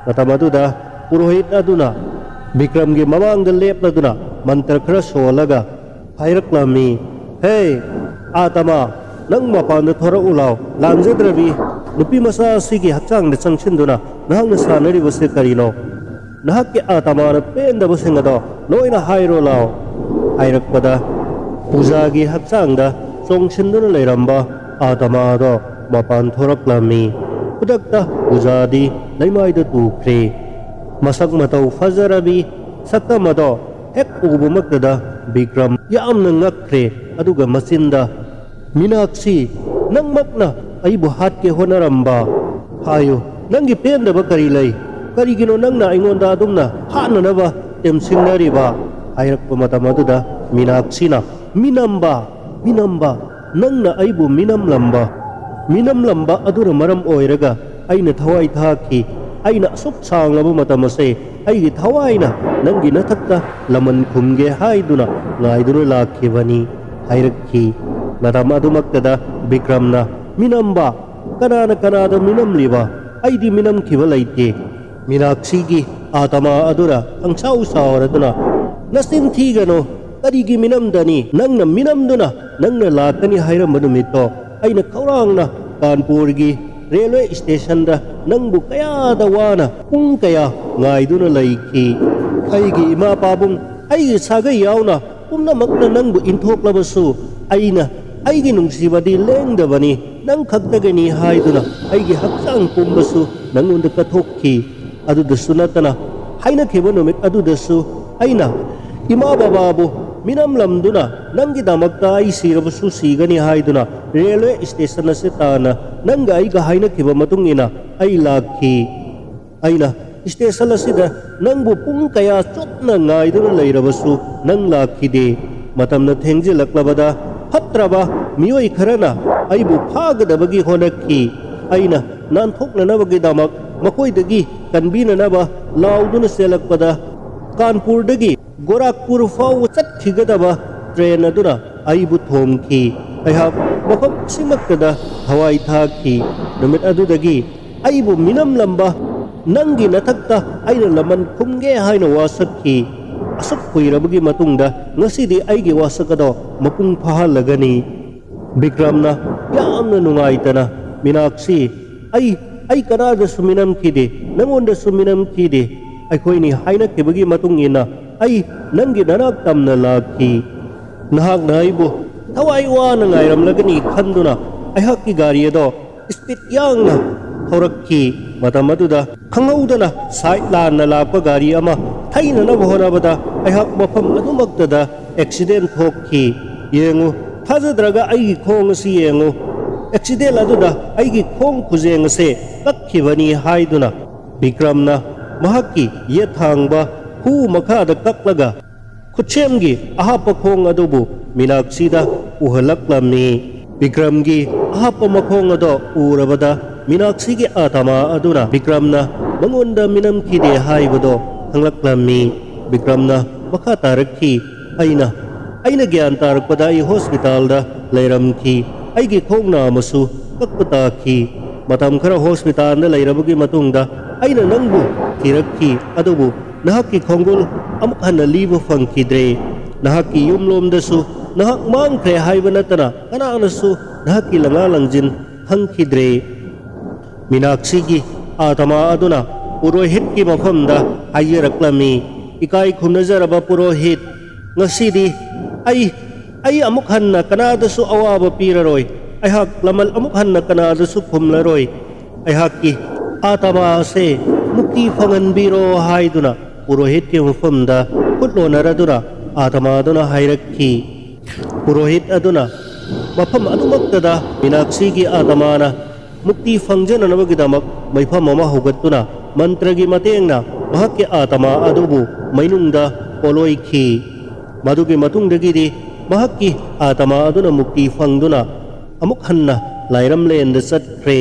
ꯃꯇꯝ ꯑꯗꯨꯗ ꯄꯨꯔꯣꯍꯤꯠ ꯑꯗꯨꯅ ꯕꯤꯀ꯭ꯔꯝꯒꯤ ꯃꯃꯥꯡꯗ ꯂꯦꯞꯂꯗꯨꯅ ꯃꯟꯇ꯭ꯔ ꯈꯔ ꯁꯣꯜꯂꯒ ꯍꯥꯏꯔꯛꯂꯝꯃꯤ, "ꯍꯦ ꯑꯥꯇꯃꯥ, ꯅꯪ ꯃꯄꯥꯟꯗ ꯊꯣꯔꯛꯎ ꯂꯥꯎ꯫ ꯂꯥꯟꯖꯗ꯭ꯔꯕꯤ ꯅꯨꯄꯤ ꯃꯆꯥ ꯑꯁꯤꯒꯤ ꯍꯛꯆꯥꯡꯗ ꯆꯪꯁꯤꯟꯗꯨꯅ ꯅꯍꯥꯛꯅ ꯁꯥꯟꯅꯔꯤꯕꯁꯤ ꯀꯔꯤꯅꯣ? ꯅꯍꯥꯛꯀꯤ ꯑꯥꯇꯃꯥꯅ ꯄꯦꯟꯗꯕꯁꯤꯡ ꯑꯗꯣ ꯂꯣꯏꯅ ꯍꯥꯏꯔꯣ ꯂꯥꯎ" ꯍꯥꯏꯔꯛꯄꯗ, ꯄꯨꯖꯥꯒꯤ ꯍꯛꯆꯥꯡꯗ ꯆꯣꯡꯁꯤꯟꯗꯨꯅ ꯂꯩꯔꯝꯕ ꯑꯥꯇꯃꯥ ꯑꯗꯣ ꯃꯄꯥꯟ ꯊꯣꯔꯛꯂꯝꯃꯤ꯫ ꯈꯨꯗꯛꯇ ꯄꯨꯖꯥꯗꯤ ꯂꯩꯃꯥꯏꯗ ꯇꯨꯈ꯭ꯔꯦ꯫ ꯃꯁꯛ ꯃꯇꯧ ꯐꯖꯔꯕꯤ ꯁꯛꯇꯝ ꯑꯗꯣ ꯍꯦꯛ ꯎꯕꯃꯛꯇꯗ ꯕꯤꯀ꯭ꯔꯝ ꯌꯥꯝꯅ ꯉꯛꯈ꯭ꯔꯦ꯫ ꯑꯗꯨꯒ ꯃꯆꯤꯟꯗ, "ꯃꯤꯅꯥꯛꯁꯤ, ꯅꯪꯃꯛꯅ ꯑꯩꯕꯨ ꯍꯥꯠꯀꯦ ꯍꯣꯠꯅꯔꯝꯕ? ꯍꯥꯏꯌꯨ, ꯅꯪꯒꯤ ꯄꯦꯟꯗꯕ ꯀꯔꯤ ꯂꯩ? ꯀꯔꯤꯒꯤꯅꯣ ꯅꯪꯅ ꯑꯩꯉꯣꯟꯗ ꯑꯗꯨꯝꯅ ꯍꯥꯠꯅꯅꯕ ꯇꯦꯝꯁꯤꯡꯅꯔꯤꯕ?" ꯍꯥꯏꯔꯛꯄ ꯃꯇꯝ ꯑꯗꯨꯗ ꯃꯤꯅꯥꯛꯁꯤꯅ, "ꯃꯤꯅꯝꯕ, ꯃꯤꯅꯝꯕ, ꯅꯪꯅ ꯑꯩꯕꯨ ꯃꯤꯅꯝꯂꯝꯕ, ꯃꯤꯅꯝꯂꯝꯕ ꯑꯗꯨꯅ ꯃꯔꯝ ꯑꯣꯏꯔꯒ ꯑꯩꯅ ꯊꯋꯥꯏ ꯊꯥꯈꯤ꯫ ꯑꯩꯅ ꯑꯁꯨꯛ ꯁꯥꯡꯂꯕ ꯃꯇꯝ ꯑꯁꯦ ꯑꯩꯒꯤ ꯊꯋꯥꯏꯅ ꯅꯪꯒꯤ ꯅꯊꯛꯇ ꯂꯃꯟ ꯈꯨꯝꯒꯦ ꯍꯥꯏꯗꯨꯅ ꯉꯥꯏꯗꯨꯅ ꯂꯥꯛꯈꯤꯕꯅꯤ" ꯍꯥꯏꯔꯛꯈꯤ꯫ ꯃꯇꯝ ꯑꯗꯨꯃꯛꯇꯗ ꯕꯤꯀ꯭ꯔꯝꯅ, "ꯃꯤꯅꯝꯕ? ꯀꯅꯥꯅ ꯀꯅꯥꯗ ꯃꯤꯅꯝꯂꯤꯕ? ꯑꯩꯗꯤ ꯃꯤꯅꯝꯈꯤꯕ ꯂꯩꯇꯦ"꯫ ꯃꯤꯅꯥꯛꯁꯤꯒꯤ ꯑꯥꯇꯃꯥ ꯑꯗꯨꯅ ꯈꯪꯁꯥꯎ ꯁꯥꯎꯔꯗꯨꯅ, "ꯅꯆꯤꯟ ꯊꯤꯒꯅꯨ! ꯀꯔꯤꯒꯤ ꯃꯤꯅꯝꯗꯅꯤ? ꯅꯪꯅ ꯃꯤꯅꯝꯗꯨꯅ ꯅꯪꯅ ꯂꯥꯛꯀꯅꯤ ꯍꯥꯏꯔꯝꯕ ꯅꯨꯃꯤꯠꯇꯣ ꯑꯩꯅ ꯈꯧꯔꯥꯡꯅ ꯀꯥꯟꯄꯨꯔꯒꯤ ꯔꯦꯜꯋꯦ ꯁ꯭ꯇꯦꯁꯟꯗ ꯅꯪꯕꯨ ꯀꯌꯥꯗ ꯋꯥꯅ ꯄꯨꯡ ꯀꯌꯥ ꯉꯥꯏꯗꯨꯅ ꯂꯩꯈꯤ꯫ ꯑꯩꯒꯤ ꯏꯃꯥ ꯄꯥꯕꯨꯡ, ꯑꯩꯒꯤ ꯁꯥꯒꯩ ꯌꯥꯎꯅ ꯄꯨꯝꯅꯃꯛꯅ ꯅꯪꯕꯨ ꯏꯟꯊꯣꯛꯂꯕꯁꯨ ꯑꯩꯅ ꯑꯩꯒꯤ ꯅꯨꯡꯁꯤꯕꯗꯤ ꯂꯦꯡꯗꯕꯅꯤ, ꯅꯪ ꯈꯛꯇꯒꯤꯅꯤ ꯍꯥꯏꯗꯨꯅ ꯑꯩꯒꯤ ꯍꯛꯆꯥꯡ ꯄꯨꯝꯕꯁꯨ ꯅꯪꯉꯣꯟꯗ ꯀꯠꯊꯣꯛꯈꯤ꯫ ꯑꯗꯨꯗꯁꯨ ꯅꯠꯇꯅ, ꯍꯥꯏꯅꯈꯤꯕ ꯅꯨꯃꯤꯠ ꯑꯗꯨꯗꯁꯨ ꯑꯩꯅ ꯏꯃꯥ ꯕꯕꯥꯕꯨ ꯃꯤꯅꯝꯂꯝꯗꯨꯅ, ꯅꯪꯒꯤꯗꯃꯛꯇ ꯑꯩ ꯁꯤꯔꯕꯁꯨ ꯁꯤꯒꯅꯤ ꯍꯥꯏꯗꯨꯅ ꯔꯦꯜꯋꯦ ꯁ꯭ꯇꯦꯁꯟ ꯑꯁꯤ ꯇꯥꯟꯅ ꯅꯪꯒ ꯑꯩꯒ ꯍꯥꯏꯅꯈꯤꯕ ꯃꯇꯨꯡ ꯏꯟꯅ ꯑꯩ ꯂꯥꯛꯈꯤ꯫ ꯑꯩꯅ ꯁ꯭ꯇꯦꯁꯟ ꯑꯁꯤꯗ ꯅꯪꯕꯨ ꯄꯨꯡ ꯀꯌꯥ ꯆꯨꯞꯅ ꯉꯥꯏꯗꯨꯅ ꯂꯩꯔꯕꯁꯨ ꯅꯪ ꯂꯥꯛꯈꯤꯗꯦ꯫ ꯃꯇꯝꯅ ꯊꯦꯡꯖꯤꯜꯂꯛꯂꯕꯗ ꯐꯠꯇ꯭ꯔꯕ ꯃꯤꯑꯣꯏ ꯈꯔꯅ ꯑꯩꯕꯨ ꯐꯥꯒꯗꯕꯒꯤ ꯍꯣꯠꯅꯈꯤ꯫ ꯑꯩꯅ ꯅꯥꯟꯊꯣꯛꯅꯅꯕꯒꯤꯗꯃꯛ ꯃꯈꯣꯏꯗꯒꯤ ꯀꯟꯕꯤꯅꯅꯕ ꯂꯥꯎꯗꯨꯅ ꯆꯦꯜꯂꯛꯄꯗ, ꯀꯥꯟꯄꯨꯔꯗꯒꯤ ꯒꯣꯔꯥꯈꯄꯨꯔ ꯐꯥꯎꯕ ꯆꯠꯈꯤꯒꯗꯕ ꯇ꯭ꯔꯦꯟ ꯑꯗꯨꯅ ꯑꯩꯕꯨ ꯊꯣꯝꯈꯤ꯫ ꯑꯩꯍꯥꯛ ꯃꯐꯝ ꯑꯁꯤꯃꯛꯇꯗ ꯊꯋꯥꯏ ꯊꯥꯈꯤ꯫ ꯅꯨꯃꯤꯠ ꯑꯗꯨꯗꯒꯤ ꯑꯩꯕꯨ ꯃꯤꯅꯝꯂꯝꯕ ꯅꯪꯒꯤ ꯅꯊꯛꯇ ꯑꯩꯅ ꯂꯃꯟ ꯈꯨꯝꯒꯦ ꯍꯥꯏꯅ ꯋꯥꯁꯛꯈꯤ꯫ ꯑꯁꯨꯛ ꯀꯨꯏꯔꯕꯒꯤ ꯃꯇꯨꯡꯗ ꯉꯁꯤꯗꯤ ꯑꯩꯒꯤ ꯋꯥꯁꯛ ꯑꯗꯣ ꯃꯄꯨꯡ ꯐꯥꯍꯜꯂꯒꯅꯤ꯫ ꯕꯤꯀ꯭ꯔꯝꯅ ꯌꯥꯝꯅ ꯅꯨꯡꯉꯥꯏꯇꯅ, "ꯃꯤꯅꯥꯛꯁꯤ, ꯑꯩ, ꯑꯩ ꯀꯅꯥꯗꯁꯨ ꯃꯤꯅꯝꯈꯤꯗꯦ, ꯅꯪꯉꯣꯟꯗꯁꯨ ꯃꯤꯅꯝꯈꯤꯗꯦ꯫ ꯑꯩꯈꯣꯏꯅꯤ ꯍꯥꯏꯅꯈꯤꯕꯒꯤ ꯃꯇꯨꯡ ꯏꯟꯅ ꯑꯩ ꯅꯪꯒꯤ ꯅꯅꯥꯛ ꯇꯝꯅ ꯂꯥꯛꯈꯤ꯫ ꯅꯍꯥꯛꯅ ꯑꯩꯕꯨ ꯊꯋꯥꯏ ꯋꯥꯅ ꯉꯥꯏꯔꯝꯂꯒꯅꯤ ꯈꯟꯗꯨꯅ ꯑꯩꯍꯥꯛꯀꯤ ꯒꯥꯔꯤ ꯑꯗꯣ ꯁ꯭ꯄꯤꯗ ꯌꯥꯡꯅ ꯊꯧꯔꯛꯈꯤ꯫ ꯃꯇꯝ ꯑꯗꯨꯗ ꯈꯪꯍꯧꯗꯅ ꯁꯥꯏꯗ ꯂꯥꯟꯅ ꯂꯥꯛꯄ ꯒꯥꯔꯤ ꯑꯃ ꯊꯩꯅꯅꯕ ꯍꯣꯠꯅꯕꯗ ꯑꯩꯍꯥꯛ ꯃꯐꯝ ꯑꯗꯨꯃꯛꯇꯗ ꯑꯦꯛꯁꯤꯗꯦꯟ ꯊꯣꯛꯈꯤ꯫ ꯌꯦꯡꯉꯨ, ꯊꯥꯖꯗ꯭ꯔꯒ ꯑꯩꯒꯤ ꯈꯣꯡ ꯑꯁꯤ ꯌꯦꯡꯉꯨ꯫ ꯑꯦꯛꯁꯤꯗꯦꯟ ꯑꯗꯨꯗ ꯑꯩꯒꯤ ꯈꯣꯡ ꯈꯨꯖꯦꯡ ꯑꯁꯦ ꯀꯛꯈꯤꯕꯅꯤ" ꯍꯥꯏꯗꯨꯅ ꯕꯤꯀ꯭ꯔꯝꯅ ꯃꯍꯥꯛꯀꯤ ꯌꯦꯠ ꯊꯥꯡꯕ ꯈꯨꯎ ꯃꯈꯥꯗ ꯀꯛꯂꯒ ꯈꯨꯠꯁꯦꯝꯒꯤ ꯑꯍꯥꯞꯄ ꯈꯣꯡ ꯑꯗꯨꯕꯨ ꯃꯤꯅꯥꯛꯁꯤꯗ ꯎꯍꯜꯂꯛꯂꯝꯃꯤ꯫ ꯕꯤꯀ꯭ꯔꯝꯒꯤ ꯑꯍꯥꯞꯄ ꯃꯈꯣꯡ ꯑꯗꯣ ꯎꯔꯕꯗ ꯃꯤꯅꯥꯛꯁꯤꯒꯤ ꯑꯥꯇꯃꯥ ꯑꯗꯨꯅ ꯕꯤꯀ꯭ꯔꯝꯅ ꯃꯉꯣꯟꯗ ꯃꯤꯅꯝꯈꯤꯗꯦ ꯍꯥꯏꯕꯗꯣ ꯈꯪꯂꯛꯂꯝꯃꯤ꯫ ꯕꯤꯀ꯭ꯔꯝꯅ ꯃꯈꯥ ꯇꯥꯔꯛꯈꯤ, "ꯑꯩꯅ, ꯑꯩꯅ ꯒ꯭ꯌꯥꯟ ꯇꯥꯔꯛꯄꯗ ꯑꯩ ꯍꯣꯁꯄꯤꯇꯥꯜꯗ ꯂꯩꯔꯝꯈꯤ꯫ ꯑꯩꯒꯤ ꯈꯣꯡ ꯅꯥꯝꯃꯁꯨ ꯀꯛꯄ ꯇꯥꯈꯤ꯫ ꯃꯇꯝ ꯈꯔ ꯍꯣꯁꯄꯤꯇꯥꯜꯗ ꯂꯩꯔꯕꯒꯤ ꯃꯇꯨꯡꯗ ꯑꯩꯅ ꯅꯪꯕꯨ ꯊꯤꯔꯛꯈꯤ, ꯑꯗꯨꯕꯨ ꯅꯍꯥꯛꯀꯤ ꯈꯣꯡꯒꯨꯜ ꯑꯃꯨꯛ ꯍꯟꯅ ꯂꯤꯕ ꯐꯪꯈꯤꯗ꯭ꯔꯦ꯫ ꯅꯍꯥꯛꯀꯤ ꯌꯨꯝꯂꯣꯝꯗꯁꯨ ꯅꯍꯥꯛ ꯃꯥꯡꯈ꯭ꯔꯦ ꯍꯥꯏꯕ ꯅꯠꯇꯅ ꯀꯅꯥꯅꯁꯨ ꯅꯍꯥꯛꯀꯤ ꯂꯪꯉꯥ ꯂꯪꯖꯤꯟ ꯈꯪꯈꯤꯗ꯭ꯔꯦ꯫" ꯃꯤꯅꯥꯛꯁꯤꯒꯤ ꯑꯥꯇꯃꯥ ꯑꯗꯨꯅ ꯄꯨꯔꯣꯍꯤꯠꯀꯤ ꯃꯐꯝꯗ ꯍꯥꯏꯖꯔꯛꯂꯝꯃꯤ, "ꯏꯀꯥꯏ ꯈꯨꯝꯅꯖꯔꯕ ꯄꯨꯔꯣꯍꯤꯠ, ꯉꯁꯤꯗꯤ ꯑꯩ ꯑꯩ ꯑꯃꯨꯛ ꯍꯟꯅ ꯀꯅꯥꯗꯁꯨ ꯑꯋꯥꯕ ꯄꯤꯔꯔꯣꯏ꯫ ꯑꯩꯍꯥꯛ ꯂꯃꯜ ꯑꯃꯨꯛ ꯍꯟꯅ ꯀꯅꯥꯗꯁꯨ ꯈꯨꯝꯂꯔꯣꯏ꯫ ꯑꯩꯍꯥꯛꯀꯤ ꯑꯥꯇꯃꯥ ꯑꯁꯦ ꯃꯨꯛꯇꯤ ꯐꯪꯍꯟꯕꯤꯔꯣ ꯍꯥꯏꯗꯨꯅ ꯄꯨꯔꯣꯍꯤꯠꯀꯤ ꯃꯐꯝꯗ ꯈꯨꯠ ꯂꯣꯟꯅꯔꯗꯨꯅ ꯑꯥꯇꯃꯥ ꯑꯗꯨꯅ ꯍꯥꯏꯔꯛꯈꯤ꯫ ꯄꯨꯔꯣꯍꯤꯠ ꯑꯗꯨꯅ ꯃꯐꯝ ꯑꯗꯨꯃꯛꯇꯗ ꯃꯤꯅꯥꯛꯁꯤꯒꯤ ꯑꯥꯇꯃꯥꯅ ꯃꯨꯛꯇꯤ ꯐꯪꯖꯅꯅꯕꯒꯤꯗꯃꯛ ꯃꯩꯐꯝ ꯑꯃ ꯍꯧꯒꯠꯇꯨꯅ ꯃꯟꯇ꯭ꯔꯒꯤ ꯃꯇꯦꯡꯅ ꯃꯍꯥꯛꯀꯤ ꯑꯥꯇꯃꯥ ꯑꯗꯨꯕꯨ ꯃꯩꯅꯨꯡꯗ ꯄꯣꯂꯣꯏꯈꯤ꯫ ꯃꯗꯨꯒꯤ ꯃꯇꯨꯡꯗꯒꯤꯗꯤ ꯃꯍꯥꯛꯀꯤ ꯑꯥꯇꯃꯥ ꯑꯗꯨꯅ ꯃꯨꯛꯇꯤ ꯐꯪꯗꯨꯅ ꯑꯃꯨꯛ ꯍꯟꯅ ꯂꯥꯏꯔꯝꯂꯦꯟꯗ ꯆꯠꯈ꯭ꯔꯦ꯫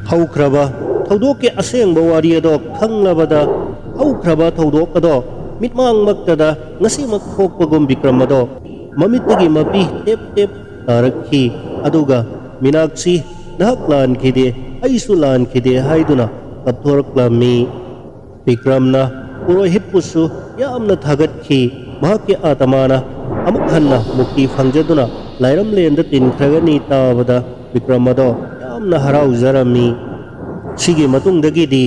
ꯍꯧꯈ꯭ꯔꯕ ꯊꯧꯗꯣꯛꯀꯤ ꯑꯁꯦꯡꯕ ꯋꯥꯔꯤ ꯑꯗꯣ ꯈꯪꯂꯕꯗ, ꯍꯧꯈ꯭ꯔꯕ ꯊꯧꯗꯣꯛ ꯑꯗꯣ ꯃꯤꯠꯃꯥꯡꯃꯛꯇꯗ ꯉꯁꯤꯃꯛ ꯊꯣꯛꯄꯒꯨꯝ ꯕꯤꯀ꯭ꯔꯝ ꯑꯗꯣ ꯃꯃꯤꯠꯇꯒꯤ ꯃꯄꯤ ꯇꯦꯞ ꯇꯦꯞ ꯇꯥꯔꯛꯈꯤ꯫ ꯑꯗꯨꯒ ꯃꯤꯅꯥꯛꯁꯤ, "ꯅꯍꯥꯛ ꯂꯥꯟꯈꯤꯗꯦ, ꯑꯩꯁꯨ ꯂꯥꯟꯈꯤꯗꯦ" ꯍꯥꯏꯗꯨꯅ ꯀꯞꯊꯣꯔꯛꯂꯝꯃꯤ꯫ ꯕꯤꯀ꯭ꯔꯝꯅ ꯄꯨꯔꯣꯍꯤꯠꯄꯨꯁꯨ ꯌꯥꯝꯅ ꯊꯥꯒꯠꯈꯤ꯫ ꯃꯍꯥꯛꯀꯤ ꯑꯥꯇꯃꯥꯅ ꯑꯃꯨꯛ ꯍꯟꯅ ꯃꯨꯛꯇꯤ ꯐꯪꯖꯗꯨꯅ ꯂꯥꯏꯔꯝꯂꯦꯟꯗ ꯇꯤꯟꯈ꯭ꯔꯒꯅꯤ ꯇꯥꯕꯗ ꯕꯤꯀ꯭ꯔꯝ ꯑꯗꯣ ꯌꯥꯝꯅ ꯍꯔꯥꯎꯖꯔꯝꯃꯤ꯫ ꯁꯤꯒꯤ ꯃꯇꯨꯡꯗꯒꯤꯗꯤ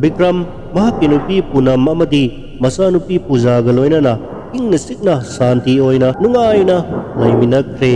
ꯕꯤꯀ꯭ꯔꯝ ꯃꯍꯥꯛꯀꯤ ꯅꯨꯄꯤ ꯄꯨꯅꯝ ꯑꯃꯗꯤ ꯃꯆꯥꯅꯨꯄꯤ ꯄꯨꯖꯥꯒ ꯂꯣꯏꯅꯅ ꯏꯪꯅ ꯆꯤꯛꯅ ꯁꯥꯟꯇꯤ ꯑꯣꯏꯅ ꯅꯨꯡꯉꯥꯏꯅ ꯂꯩꯃꯤꯟꯅꯈ꯭ꯔꯦ꯫